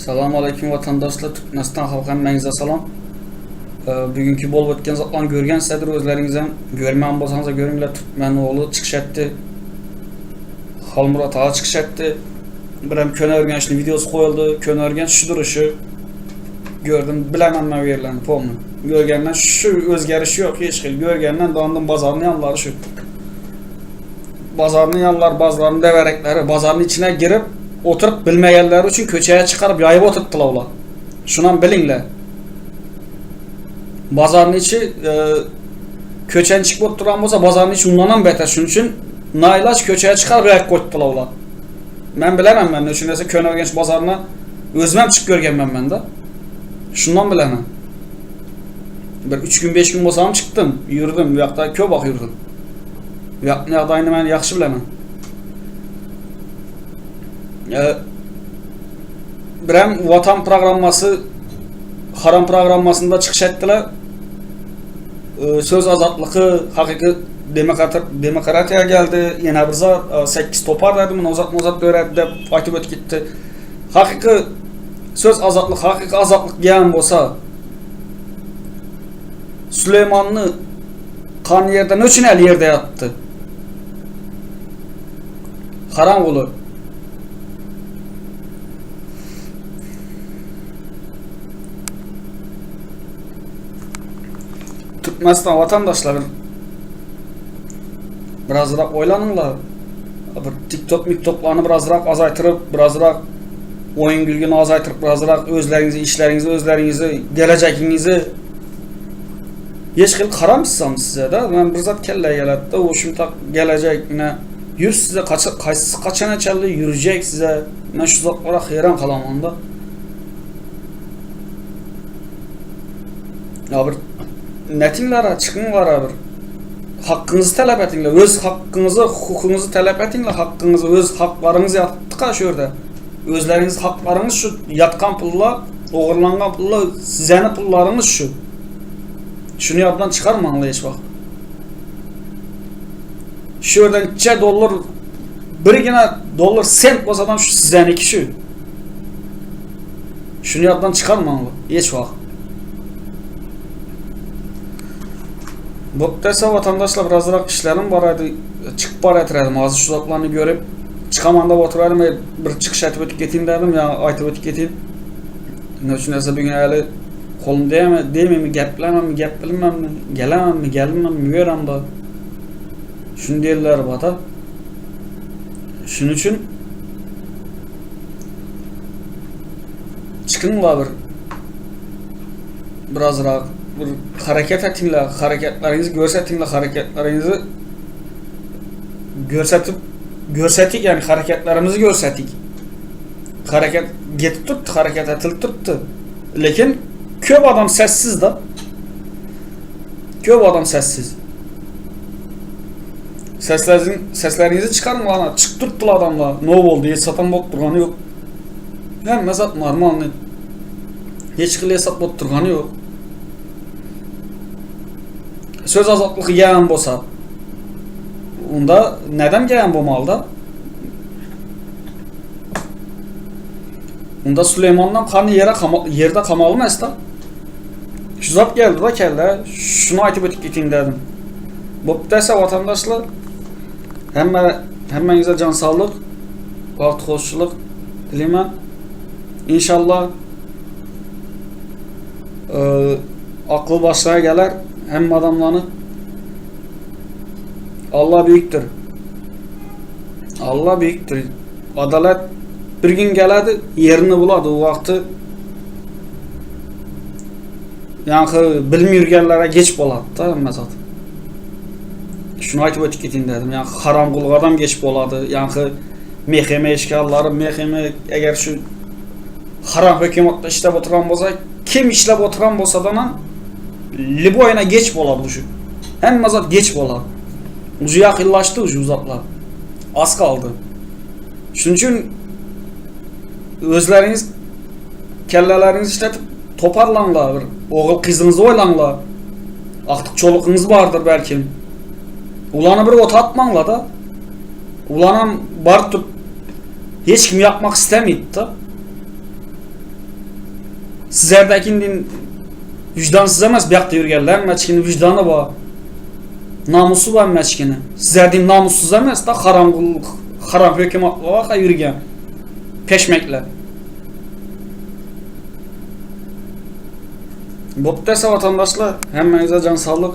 Salam aleýkum watandaşlar Türkmenistan halky hemmäňize salam. Bugünkü bolup ötken zatlaryny görgen sizdir özleriňizem görmän bolsaňyz görüňler Türkmen ogly çykyş etdi. Halmurat aga çykyş etdi. Birem Köne Örgençli videosy goýuldy. Köne Örgenç şu duruşy gördüm bilemem men yerlerini pomny. Görgenden şu özgeriş yok hiç hil. Görgenden dandım bazarın yanları şu. Bazaryny ýanlar, bazaryň deberekleri, bazaryň içine girip, oturyp bilmeýänleri üçin köçeye çykaryp ýaýyp oturtdylar olar. Şunam biliňle. Bazaryň içi e, köçeni çykyp oturan bolsa bazaryň içi undanam beter. Şunun üçin naýlaç köçeye çykaryp ýaýyp goýupdylar olar. Men bilemem men üçin ese Köneürgenç bazaryna özümem çykyp görgenmen men de. Şundan bilemem. Bir 3 gün 5 gün bolsam çykdym, ýürdüm, bu ýakda köp wagt ýürdüm. Ýakyn ýagdaýyny men ýagşy bilemen. E, birem Watan programmasy haram programmasynda çykyş etdiler. E, söz azatlygy hakyky demokrat demokratiýa geldi. Ýene bir zat 8 e, topar dedi, muny uzat uzat döredi dep aýtyp ötüp gitdi. Hakyky söz azatlyk, hakyky azatlyk diýen bolsa Süleýmanny Kan ýerde ne üçin äli ýerde ýatdy? Haram guly. Türkmenistan vatandaşlar birazrak oýlanyňlar. Bir TikTok, MikToklaryny birazrak azaýtyryp, birazrak oýun gülgini azaýtyryp, birazrak özleriňizi, işleriňizi, özleriňizi, gelejegiňizi Hiç hil karamsam size da ben bir zat kelle geletdi. O şimdi tak gelecek yine yür size kaç kaç kaçana çaldı yürüyecek size. Ben şu zatlara hayran kalamam da. Ya bir netinlere çıkınlara bir hakkınızı talep etinler. Öz hakkınızı, hukukunuzu talep etinler. Hakkınızı, öz haklarınızı yattık ha şurada. Özleriniz haklarınız şu yatkan pulla, oğurlangan pulla, sizeni pullarınız şu. Şunu ýatdan çykarmaňla hiç wagt. Şu ýerden çe dollar bir gene dollar sent bolsa şu sizeniki şu. Şunu ýatdan çykarmaňla hiç wagt. Bu dese vatandaşlar birazrak işlerim bar edi. Çıkıp bar etirdim. Az şu zatlarını görüp çıkaman da oturarım. Bir çıkış etip ötüp geteyim dedim ya aytıp ötüp geteyim. Ne üçün ese bir gün eli Golum degme, degmemi, geplememi, gep bilmemmi, gelememmi, gelmemmi, ýöremda. Şuny diýerler bada. Şunuň üçin çykyňla bir birazrak bir hareket etiňle, hareketleriňizi görsetiňle, hareketleriňizi görsetip görsetik yani hareketlerimizi görsetik. Hareket getip tutdy, hareket etilip tutdy. Lekin köp adam sessiz da. Köp adam sessiz. Seslerin, seslerinizi çıkarın lan. Çıktırttılar adamlar. Ne oldu? Hiç satan bolup durgany yok. Hemme zat normalny. Hiç hili hesap bolup durgany yok. Söz azatlygy gelen bolsa onda neden gelen bolmaly da? Onda Süleymandan kany ýere kama, ýerde kamaly mesda. Şu zat geldi da kelle. Şunu aýtyp ötüp giteyim dedim. Bu dese vatandaşlar hemme hemmeňize can sağlık, wagt hoşçulyk dileýmen. İnşallah e, aklı başına geler hem adamlarını. Allah büyüktür. Allah büyüktür. Adalet bir gün geledi, yerini buladı o wagty. Ýaňky bilim ýürgenlere geç bolady da hemme zat. Şunu aýtyp ötüp gideyim dedim. Ýaňky haram gulgadam geç bolady. Ýaňky meheme işgalları, meheme eger şu haram hökümetde işläp oturan bolsa, kim işläp oturan bolsa da liboýuna geç bolady şu. Hemme zat geç bolady. Ucu ýakynlaşdy ucu uzaklar. Az kaldı. Şunun üçin özleriňiz kelleleriňizi işletip toparlaňlar bir ogul kyzyňyzy oýlaňlar. Aktyk çolukyňyz bardyr belki. Ulany bir ota atmaňlar da. Ulanam baryp turup hiç kim yapmak istemeydi da. Sizlerdäkinden Wyždansyz emas bu ýakda ýürgenler hemmeçikini wyždany bar. Namusy bar hemmeçikini. Sizler diýim namussyz emas da haramgul haram hökümet bar ýürgen. Peşmekler. Bopdy dese vatandaşlar, hemmäňize jan saglyk.